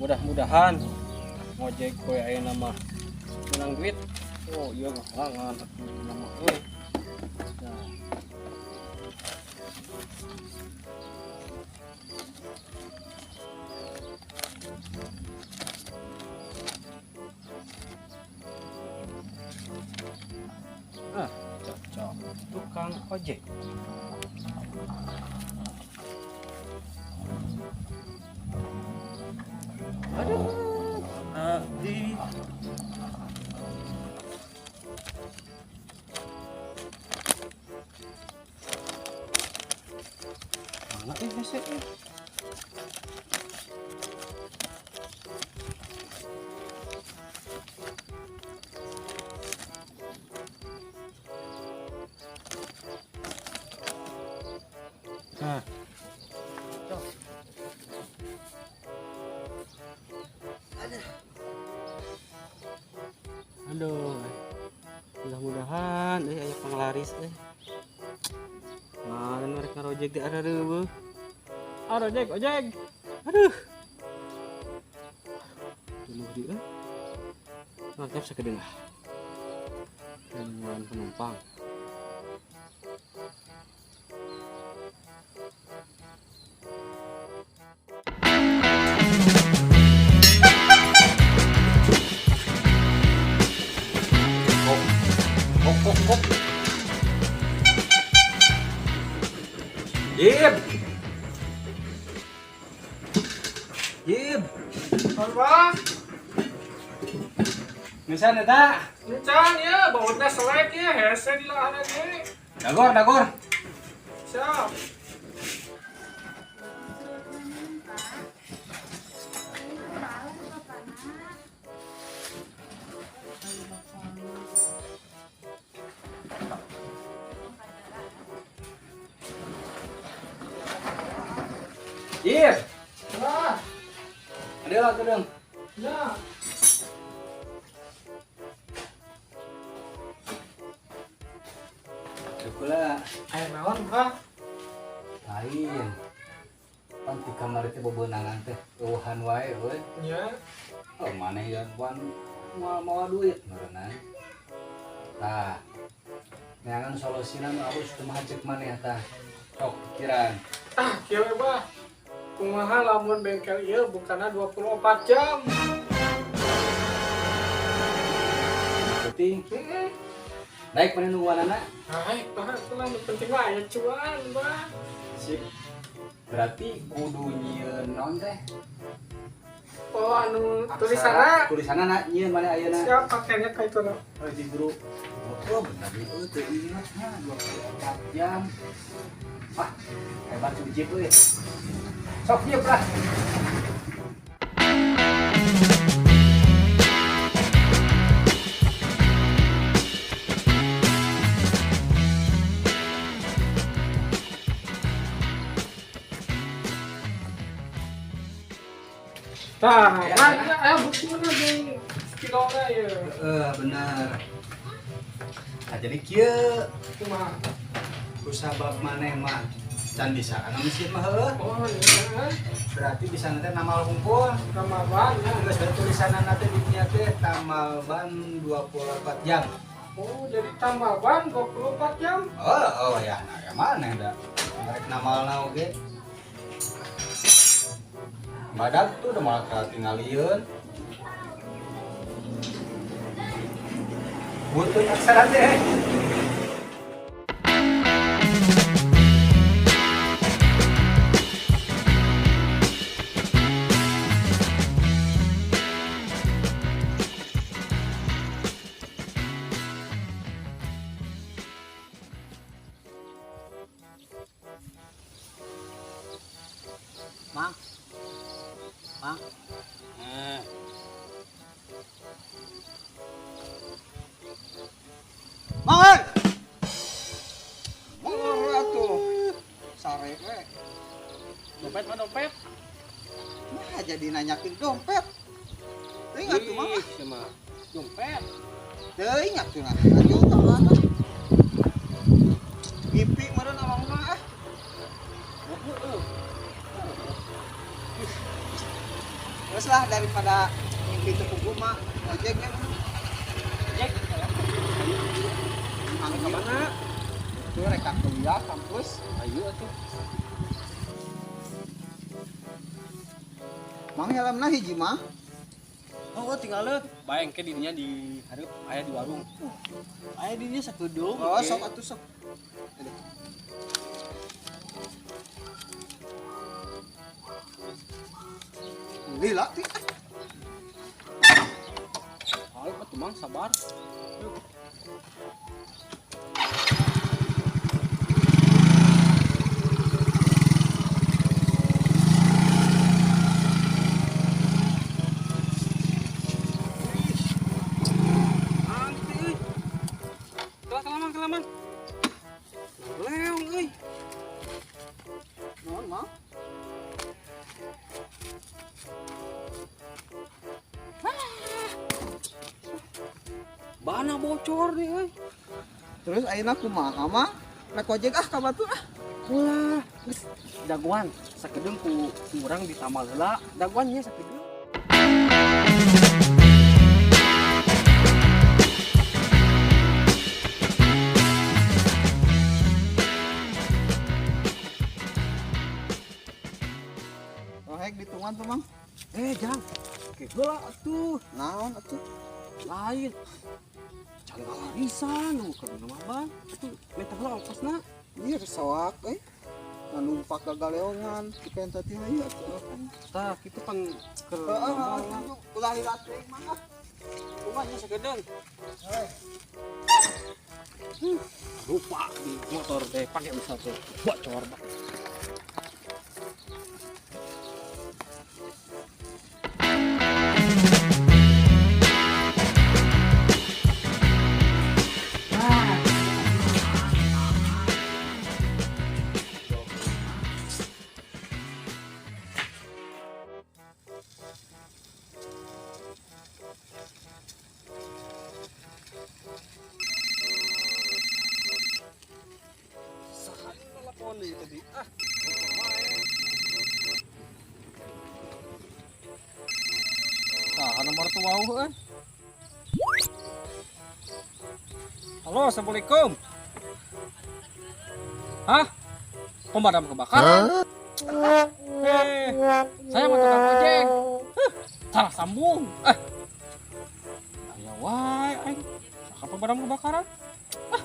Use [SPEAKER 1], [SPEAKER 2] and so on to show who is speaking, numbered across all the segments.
[SPEAKER 1] Mudah-mudahan ngojek kowe ayeuna mah menang duit. Oh iya ngahalangan atuh nama euy. Nah. Ah, cocok tukang ojek. Aduh, di mana hese? Nah. Aduh, mudah-mudahan aya penglaris euy. Mana mereka rojek di arah reueuh. Ah, rojek, ojek. Aduh. Dulu di euy. Mantap sakedeung lah. Gangguan penumpang. Kok. Yib. Yib.
[SPEAKER 2] Apa?
[SPEAKER 1] Nisan eta.
[SPEAKER 2] Nisan ya, bautna selek ya, hese di lahan ge.
[SPEAKER 1] Dagor, dagor.
[SPEAKER 2] Siap.
[SPEAKER 1] Yib.
[SPEAKER 2] Wah.
[SPEAKER 1] Ada lah tuh dong.
[SPEAKER 2] Ya.
[SPEAKER 1] Cukula.
[SPEAKER 2] Ayo naon, Pak?
[SPEAKER 1] Lain. Pan di kamar teh bebenangan teh eueuhan wae euy.
[SPEAKER 2] Nya.
[SPEAKER 1] Oh, maneh ya wan moal mawa duit meureunna. Tah. Neangan solusina nu alus kumaha ceuk maneh tah. Sok pikiran.
[SPEAKER 2] Tah, kieu we, Bah. Kumaha lamun bengkel ieu bukana 24 jam.
[SPEAKER 1] Penting.
[SPEAKER 2] Heeh.
[SPEAKER 1] Naik mana nungguanana?
[SPEAKER 2] Naik, Bah. Itulah nu penting mah aya cuan, Bah.
[SPEAKER 1] Sip. Berarti kudu nyieun naon teh?
[SPEAKER 2] Oh, anu tulisanna.
[SPEAKER 1] Tulisanna nyieun mana ayeuna?
[SPEAKER 2] Siap pakainya ka itu.
[SPEAKER 1] Oh, di guru. Oh, bener ieu teu ingat nya 24 jam. Wah, hebat si Ujib euy. Sok ieu lah.
[SPEAKER 2] Tah, mana bukti mana jeung kilona ieu?
[SPEAKER 1] Heeh, bener. Nah, jadi kieu
[SPEAKER 2] Kumaha?
[SPEAKER 1] Kusabab maneh mah can bisa kana mesin mah heueuh.
[SPEAKER 2] Oh, iya.
[SPEAKER 1] Berarti bisa nanti namal hungkul.
[SPEAKER 2] Tamal ban ya.
[SPEAKER 1] Geus ada tulisanna teh di dinya teh tamal ban 24 jam.
[SPEAKER 2] Oh, jadi tamal ban 24 jam.
[SPEAKER 1] Oh, oh ya, nah, ya maneh da. Merek namalna oge. Badak tuh udah malah ketinggalieun. Butuh aksara teh.
[SPEAKER 3] Mang. Mang.
[SPEAKER 4] Mang, euy. Mang atuh. Sare we.
[SPEAKER 3] Dompet mah dompet.
[SPEAKER 4] Nah, jadi nanyakin dompet. Teuing atuh Mang.
[SPEAKER 3] Ih, sama dompet.
[SPEAKER 4] Teuing atuh nah. Lanjut tangan. Gipi meureun amang mah ah. Terus lah daripada mimpi teu puguh mah ojek nya.
[SPEAKER 3] Ojek.
[SPEAKER 4] Mang ka mana? Tuh rek kuliah kampus.
[SPEAKER 3] Ayo atuh.
[SPEAKER 4] Mang helmna hiji mah.
[SPEAKER 3] Oh, tinggal bayang ke dirinya di hareup aya di warung. Aya dirinya sakedeung.
[SPEAKER 4] Oh, sok atuh sok. Aduh. Lila ti.
[SPEAKER 3] Ayo atuh Mang sabar. Yuk. Kelaman. Leong euy.
[SPEAKER 4] Naon, Mang?
[SPEAKER 3] Bana bocor nih euy.
[SPEAKER 4] Terus ayeuna kumaha, Mang? Rek ojek ah ka batur ah.
[SPEAKER 3] Ulah, geus dagoan sakedeung ku urang ditamal heula. Dagoan nya sakedeung.
[SPEAKER 4] Rohek ditungan tuh, Mang.
[SPEAKER 3] Jang. Ke heula atuh.
[SPEAKER 4] Naon atuh?
[SPEAKER 3] Lain. Can larisan nu keur mah Bang. Atuh menta heula ongkosna.
[SPEAKER 4] Ieu soak euy. Numpak gagaleongan dipenta ti hayu atuh.
[SPEAKER 3] Tah kitu pan keur
[SPEAKER 4] Heeh, ulah lila teuing mah ah.
[SPEAKER 3] Kumaha nya sakedeung.
[SPEAKER 4] Heuh.
[SPEAKER 3] Lupa di motor teh pake misal teh bocor Bang. Tadi ah tah nomor tua euy. Halo, assalamualaikum. Hah? Pemadam kebakaran? Saya mau tukang ojek. Salah sambung. Aya wae aing. Saka pemadam kebakaran? Ah.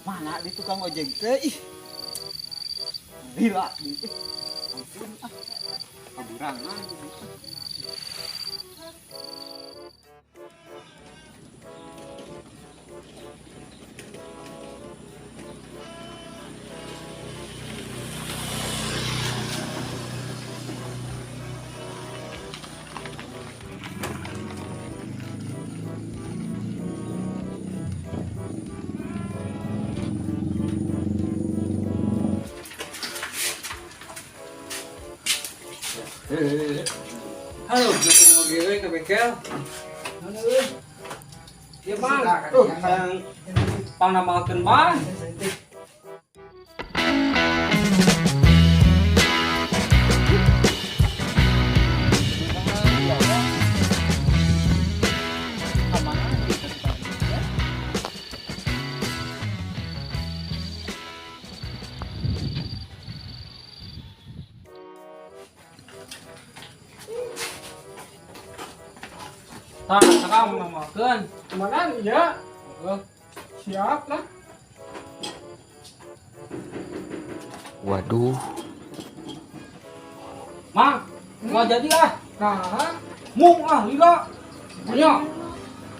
[SPEAKER 4] Mana di tukang ojek teh ih. Lila di. Ampun ah. Kaburangan gitu.
[SPEAKER 1] Halo, mau gue ke bengkel. Mana euy?
[SPEAKER 3] Ieu Bang. Tuh, hayang pangnamalkeun Bang. Tah, sekarang ngamalkeun.
[SPEAKER 2] Kemana iya?
[SPEAKER 3] Heeh.
[SPEAKER 2] Siap lah.
[SPEAKER 1] Waduh.
[SPEAKER 3] Mang, nggak jadi ah.
[SPEAKER 2] Nah,
[SPEAKER 3] Mung ah, lila. Punya.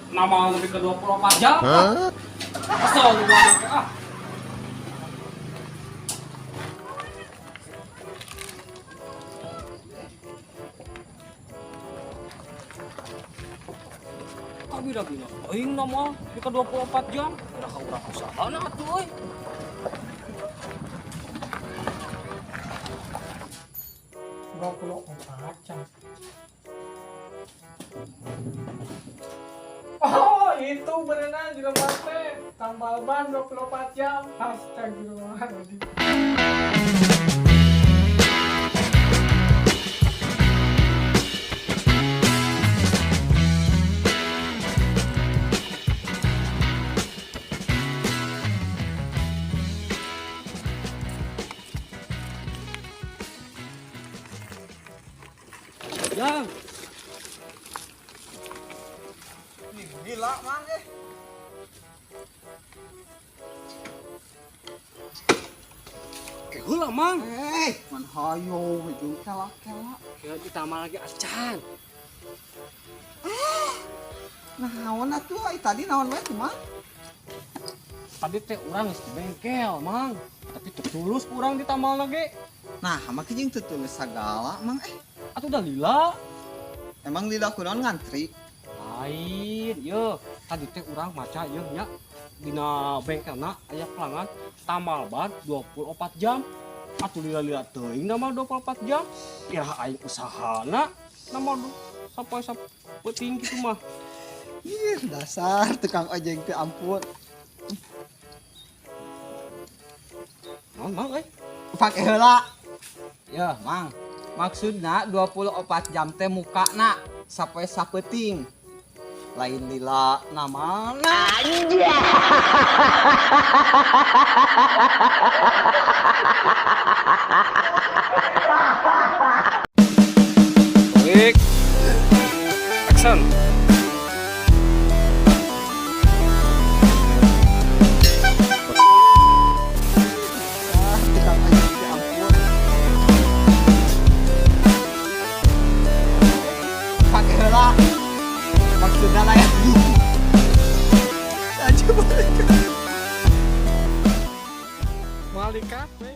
[SPEAKER 3] Nama lebih ke 24 jam. Hah? Kesel tuh gua anaknya, ah. Kabira-bira aing nama lebih ke 24 jam. Iraha urang usahana atuh euy.
[SPEAKER 2] 24 jam. Oh, itu berenang di lembar teh. Tambal ban 24 jam. Astagfirullahaladzim.
[SPEAKER 3] Yang.
[SPEAKER 4] Gila mang eh.
[SPEAKER 3] Heula mang.
[SPEAKER 4] Eh, man hayo jeung kela-kela.
[SPEAKER 3] Kira ditambah lagi acan.
[SPEAKER 4] Naon atuh ai tadi naon we tuh mang?
[SPEAKER 3] Tadi teh urang geus di bengkel, Mang. Tapi teu tulus urang ditambal lagi.
[SPEAKER 4] Nah, make jeung teu tulus sagala mang eh.
[SPEAKER 3] Atuh udah lila.
[SPEAKER 4] Emang lila kunaon ngantri?
[SPEAKER 3] Lain, ye. Tadi teh urang maca ye nya dina bengkelna aya pelangan tambal ban 24 jam. Atuh lila-lila teuing nama 24 jam. Iraha aing usahana nama sampai sapeuting kitu mah.
[SPEAKER 4] Ih, dasar tukang ojek teh ampun.
[SPEAKER 3] Naon mang euy?
[SPEAKER 4] Pake heula. Ya, Mang. Maksudna 24 jam teh mukana sampai sapeuting. Lain lila namana.
[SPEAKER 3] Baik. Action.
[SPEAKER 4] Ah, tukang ojek teh ampun. Pake heula. Maksudna lain. Aja balik.
[SPEAKER 2] Malaikat we.